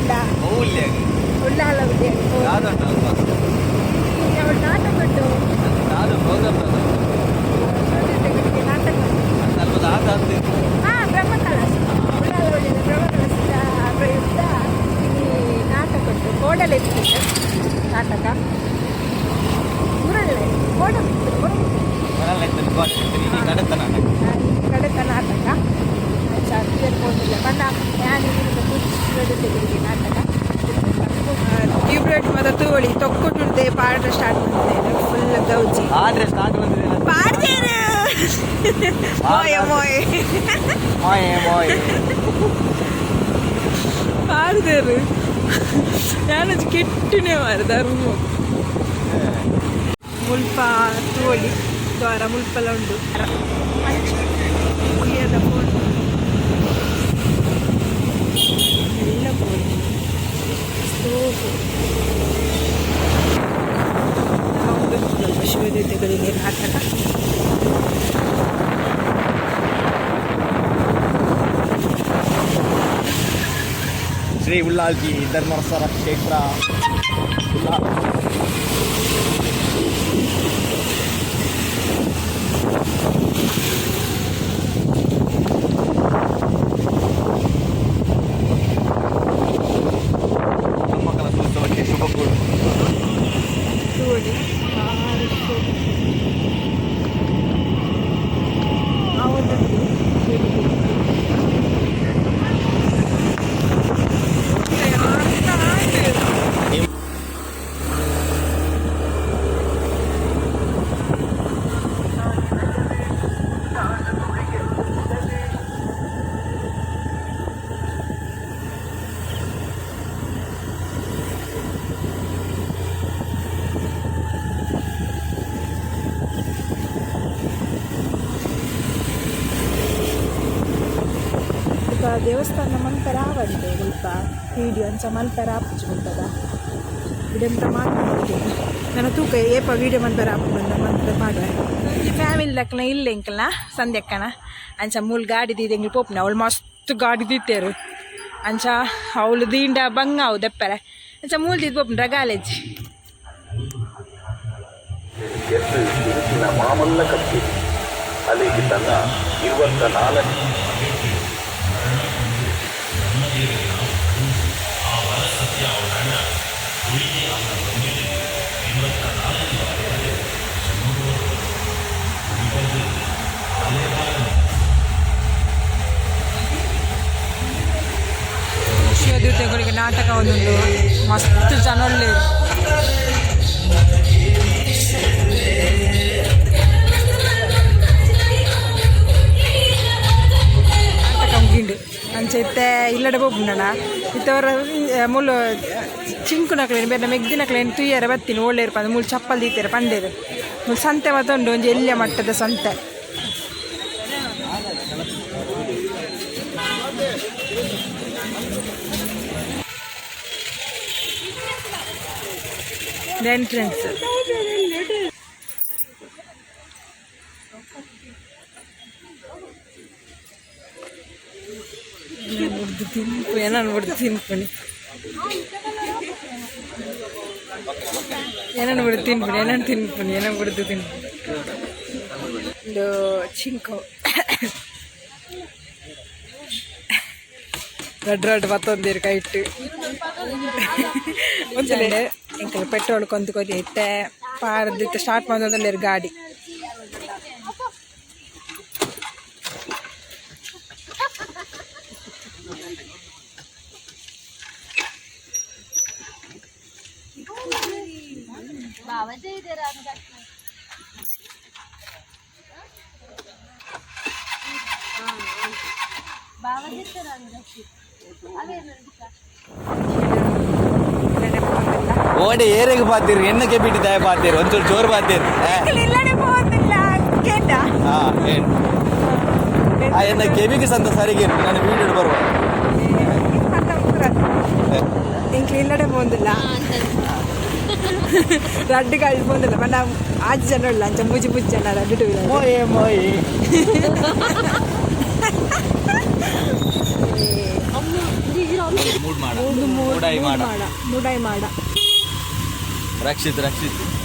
ಉಲ್ಲ. ಮೌಲ್ಯ. ಉಳ್ಳಾಲ. ದಾದ ಉಂಟು ಅಲ್ಪ? ನಾಟಕ ಉಂಟು. ದಾದ ಪ್ರೋಗ್ರಾಮ್? ನಾಟಕ. ಅಲ್ಪ ದಾದ ಅಂತ? ಹಾ, ಬ್ರಹ್ಮಕಲಶ. ಉಳ್ಳಾಲ ಒಳ್ಳೆಯ ಬ್ರಹ್ಮಕಲಶದ ಪ್ರಯುಕ್ತ ಇಲ್ಲಿ ನಾಟಕ ಉಂಟು. ಕೋಡಲೆ ನಾಟಕ. ಮುರಳೆ ಕೋಡ. ಬರಲ್ಲ ಇತ್ತು ಇಡೀ ಕಡತ ನಾಟಕ. ಕಡತ ನಾಟಕ. ಥಿಯೇಟರ್ ಹೋಗಿಲ್ಲ ಬಣ್ಣ ಯಾನ್ ತೆಗೆದಿಗೆ ನಾಟಕ. ಟ್ಯೂಬ್ಲೈಟ್ ಮತ್ತು ತೂವಳಿ ತೊಕ್ಕೊಟ್ಟುಂಡೆ ಪಾಡ ಸ್ಟಾರ್ಟ್ ಮಾಡಿದ್ದೇನೆ. ಫುಲ್ ಗೌಜಿ. ಆದ್ರೆ ಸ್ಟಾರ್ಟ್ ಬಂದಿದೆ. ಪಾಡ್ದೇರು ಮೋಯ ಮೋಯ್. ಮೋಯೆ ಮೋಯೆ. ಪಾಡ್ದೇರು. ನಾನು ಕೆಟ್ಟಿನೇ ಮಾರ ಧರ್ಮ. ಮುಲ್ಪ ತೂವಳಿ ದ್ವಾರ ಮುಲ್ಪಲ ಉಂಡು. ಮುಗಿಯದ ಫೋನ್ ಎಲ್ಲ ಫೋನ್ ಸ್ಟೋವ್. ಶಿವದೇವತೆಗಳಿಗೆ ನಾಟಕ. ಶ್ರೀ ಉಳ್ಳಾಲ್ತಿ ಧರ್ಮಸ್ಥಳ ಕ್ಷೇತ್ರ ಉಳ್ಳಾಲ್. ಬ್ರಹ್ಮಕಲಶ ಉತ್ಸವಕ್ಕೆ ಶುಭ ಕೋರು. ತೂವಳಿ ಭಾರಿ ಶೋಭೆ. ಆವೊಂದುಂಡು ಬೇಡಿಕೆ. ಬೊಕ ದೇವಸ್ಥಾನ ಮನ್ಪೆರ ಆವಂತೆ ಮುಲ್ಪ ವೀಡಿಯೋ ಅಂಚ ಮನ್ಪೆರ ಆಪುಜಿ ಮುಲ್ಪದ. ಇಡೆಂತ ಮಾತಾಡ್ತೀನಿ ನನ್ನ ತೂಕ ಏಪ ವೀಡಿಯೋ ಮನ್ಪೆರ ಆಪುಂಡು ಮಂತ್ ಪಾಡುವೆ. ಒಂಜಿ ಫ್ಯಾಮಿಲಿ ದಕ್ಲ ಇಲ್ಲ ಎಂಕಲ್ನ ಸಂಧ್ಯಕ್ಕನ. ಅಂಚ ಮೂಲು ಗಾಡಿ ದೀದ್ ಎಂಕ್ಲು ಪೋಪುನ. ಅವಳು ಮಸ್ತ್ ಗಾಡಿ ದೀತೇರು. ಅಂಚ ಅವಳು ದೀಂಡ ಬಂಗ ಅವು ದೆಪ್ಪರೆ. ಅಂಚ ಮೂಲು ದೀದ್ ಪೋಪುನ ರಗಾಲೇಜಿ. ಎತ್ತು ತಿರುಚಿನ ಮಾಮಲ್ಲ ಕತ್ತಿ ಅಲ್ಲಿಗೆ ತನ್ನ 24ನೇ ಶಿವದೂತೆಗಳಿಗೆ ನಾಟಕ ಒಂದೊಂದು. ಮಸ್ತ್ ಜನ ಉಲ್ಲೆರ್. ನಾಟಕ ಮುಗಿಂಡು. ಅಂಚ ಇತ್ತೆ ಇಲ್ಲಡೆ ಪೋಪುಂಡಣ. ಇತ್ತವರ ಮೂಲು ಚಿಂಕುನಕ್ಲೇನು ಬೇರೆ ಮೆಗ್ದಿನಕ್ಲೇನು ತುಯ್ಯರ ಬತ್ತೀನಿ ಒಳ್ಳೇರು ಪಂದ್ ಮೂಲು ಚಪ್ಪಲ್ ದೀತೆರ್ ಪಂಡೇರು. ಮೂಲು ಸಂತೆ ಮತ್ತೊಂದು ಒಂಜಿ ಎಲ್ಯ ಮಟ್ಟದ ಸಂತೆ. ಎಂಟ್ರೆನ್ಸ್. ತಿನ್ಪು ಏನನ್ ಬಿಡ್ದು ತಿನ್ಪುನಿ, ಏನನ್ ಬಿಡ್ದು ತಿನ್ಪುನಿ, ಏನನ್ ತಿನ್ಪುನಿ, ಏನನ್ ಬಿಡ್ದು ತಿನ್ಪುನಿ. ಇದು ಚಿಂಕು ರಡ್ಡ್ ರಡ್ಡ್ ಬತ್ತೊಂದಿರು ಕೈಟ್. ಒಂಜಲೆ ಎಂಕಲ್ ಪೆಟ್ರೋಲ್ ಕೊಂತು ಕೊರಿ. ಇತ್ತೆ ಪಾರ್ದ್ ಇತ್ತೆ ಸ್ಟಾರ್ಟ್ ಮಂತೊಂದುಲ್ಲೆರ್ ಗಾಡಿ. ಓಡೆ ಏರೆಗ್ ಪಾತೀರ್? ಎನ್ನ ಕೆಬಿಟಿ ದಾಯ ಪಾತೀರ್? ಒಂಚೂರು ಜೋರು ಪಾತೀರ್. ಇಲ್ಲಡೆ ಪೋವೊಂದಿಲ್ಲ ಕೇಂಡ. ಹಾ, ಏನ್ ಆ ಎನ್ನ ಕೆಬಿಗೆ ಸಂತ ಸರಿಗೆ ನಾನು ವೀಡಿಯೋ ಬರುವ. ಎಂಕ್ಲು ಇಲ್ಲಡೆ ಪೋಂದಿಲ್ಲ. ರಡ್ಡ್ ಗಾಡಿ ಪೋಂದಿಲ್ಲ ಪಂಡ ಆಜಿ ಜನ ಉಳ್ಳ. ಅಂಚ ಮೂಜಿ ಮೂಜಿ ಜನ ರಡ್ಡ್ ಟೂ ವೀಲರ್. ಮೋಯೆ ಮೋಯೆ. ಮೂಡ್ ಮಾಡ. ಮೂಡು ಮೂಡಾಯಿ ಮಾಡ. ಮಾಡ, ಮೂಡಾಯಿ ಮಾಡ. ರಕ್ಷಿತ್, ರಕ್ಷಿತ್.